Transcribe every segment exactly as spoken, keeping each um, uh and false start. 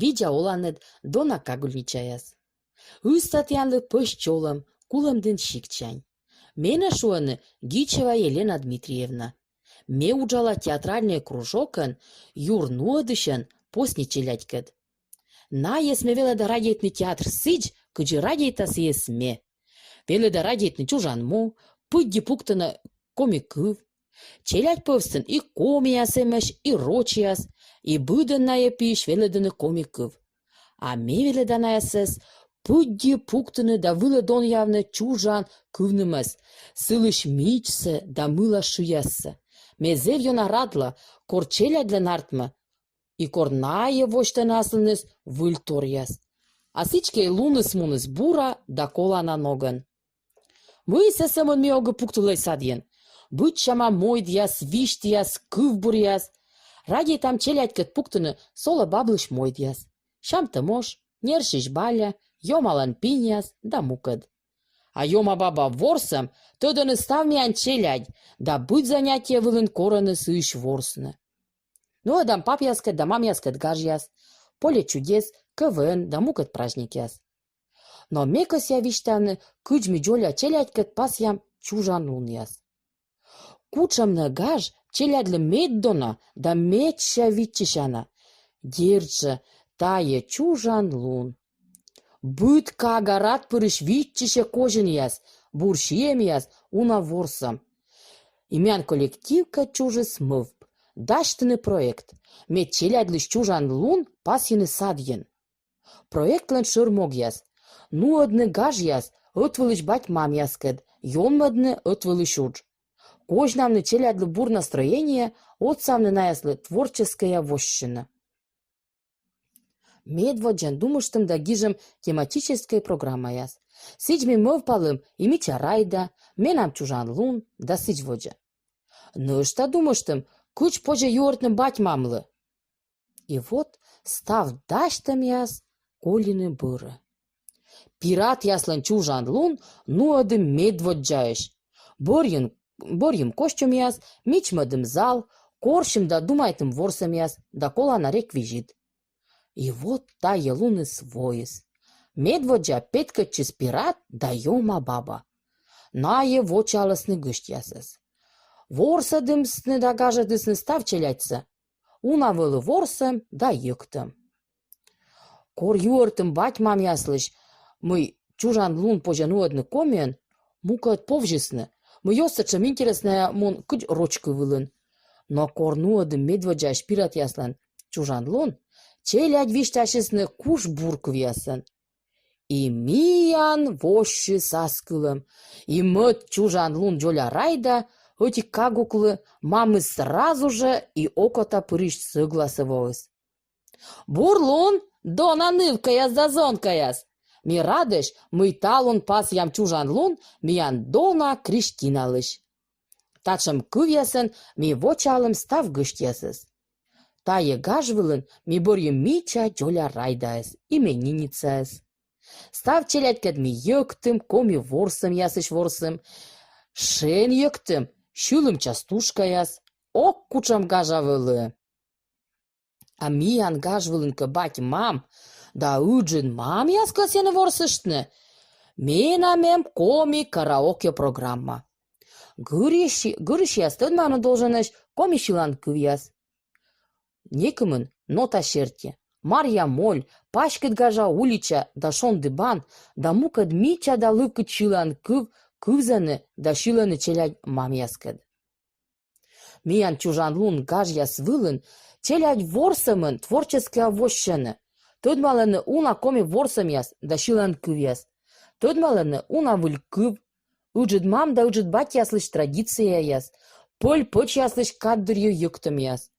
Видза оланныд, дона кагульничаяс. Ызта тіянлы пӧсь чолӧм, кулӧмдін сиктсянь. Менӧ шуӧны Гичева Елена Дмитриевна. Ме уджала театральнӧй кружокӧн, юр нуӧдысьӧн, посни челядькӧд. Найӧс ме велӧда радейтны театр сідз, кыдзи радейта сійӧс ме. Велӧда радейтны чужан му, пыдди пуктыны коми кыв. Челядь пӧвстын и комияс эмӧсь, и рочьяс, и быдӧн найӧ пиысь велӧдӧны коми кыв. А ме велӧда найӧс пыдди пуктыны да вылӧ донъявны чужан кывнымӧс, сылысь мичсӧ да мыла шыяссӧ. Ме зэв ёна радла, кор челядьлӧн артмӧ, и кор найӧ восьтӧны аслыныс выльторъяс. А сідзкӧ и луныс муніс бура да колана ногӧн. Мыйсӧ сӧмын ми огӧ пуктылӧй садйын? Быдсяма мойдъяс, висьтъяс, кывбуръяс. Радейтам челядькӧд пуктыны солӧ баблысь мойдъяс: сямтӧм ош, нерсьысь баля, Ёмалӧн пиньяс да мукӧд. А Ёма баба ворсӧм тӧдӧны став миян челядь, да быд занятие вылын корӧны сыысь ворсны. Нуӧдам папъяскӧд да мамъяскӧд гажъяс: «Поле чудес», КВН да мукӧд праздникъяс. Но ме кӧсъя висьтавны, кыдз ми дзоля челядькӧд пасъям чужан лунъяс. Кутшӧм нӧ гаж челядьлы меддона да медся виччысяна. Дерт жӧ, тайӧ чужан лун. Быд кага рад пырысь виччысьӧ козинъяс, бур сиӧмъяс, уна ворсӧм. И миян коллективкӧд чужис мӧвп дасьтыны проект, мед челядьлысь чужан лун пасйыны садйын. Проектлӧн шӧр могъяс: нуӧдны гажъяс ӧтвылысь бать-мамъяскӧд, ёнмӧдны ӧтвылысь удж, козьнавны челядьлы бур настроение, отсавны наяслы творческӧя воссьыны. Медводдзаӧн думыштім да гижим тематическӧй программаяс. Сідз ми мӧвпалім и «Мича райда», «Менам чужан лун» да сідз водзӧ. Нӧшта думыштім, кыдз позьӧ юӧртны бать-мамлы. И вот став дасьтӧмъяс колины бӧрӧ. Пиратъяслӧн чужан лун нуӧдім медводдзаысь. Бӧрйим, бӧрйим костюмъяс, мичмӧдім зал, корсим да думайтім ворсӧмъяс да колана реквизит. И вот тайӧ луніс воис. Медводдза петкӧдчис пират да Ёма баба. Найӧ вочаалісны гӧсьтъясӧс. Ворсӧдісны да гажӧдісны став челядьсӧ. Уна вӧлі ворсӧм да йӧктӧм. Кор юӧртім бать-мамъяслысь, мый чужан лун позьӧ нуӧдны комиӧн, мукӧд повзисны, мый оз сэтшӧм интереснӧя мун кыдз роч кыв вылын. Но кор нуӧдім медводдзаысь пиратъяслӧн чужан лун, челядь висьтасисны куш бур кывъясӧн. И миян воссис ас кылӧм, и мӧд чужан лун дзоля райда ӧти кагуклы мамыс сразу жӧ и окота пырысь сӧгласӧ воис. Бур лун, дона нывкаяс да зонкаяс! Ми радӧсь, мый талун пасъям чужан лун миян дона Кристиналысь. Татшӧм кывъясӧн ми вочаалім став гӧсьтъясӧс. Тайӧ гаж вылын ми бӧрйим мича дзоля райдаӧс, именинницаӧс. Став челядькӧд ми йӧктім, коми ворсӧмъясысь ворсім, шен йӧктім, сьылім частушкаяс. Ок, кутшӧм гажа вӧлі! А миян гаж вылын кӧ бать-мам да ыджыд мамъяс кӧсйӧны ворсыштны, менам эм коми караоке программа. Гырысь-, гырысьяс тӧдмавны долженӧсь коми сьылан кывъяс. Некымын нота серти: «Марья моль», «Паськыд гажа улича» да «Шонді бан» да мукӧд мича да лывкыд сьылан кыв кывзӧны да сьылӧны челядь мамъяскӧд. Миян чужан лун гажъяс вылын челядь ворсӧмӧн творческӧя воссьӧны, тӧдмалӧны уна коми ворсӧмъяс да сьылан кывъяс, тӧдмалӧны уна выль кыв, ыджыд мам да ыджыд батьяслысь традицияяс, пӧль-пӧчьяслысь кад дырйи йӧктӧмъяс.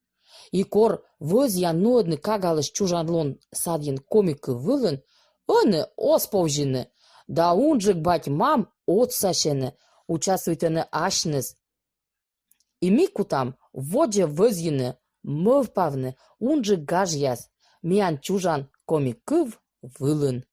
И кор вӧзъян нуӧдны кагалысь чужан лун садйын коми кыв вылын, ӧні оз повзьыны, да унджык бать-мам отсасьӧны, участвуйтӧны асьныс. И ми кутам водзӧ вӧзйыны, мӧвпавны унджык гажъяс миян чужан коми кыв вылын.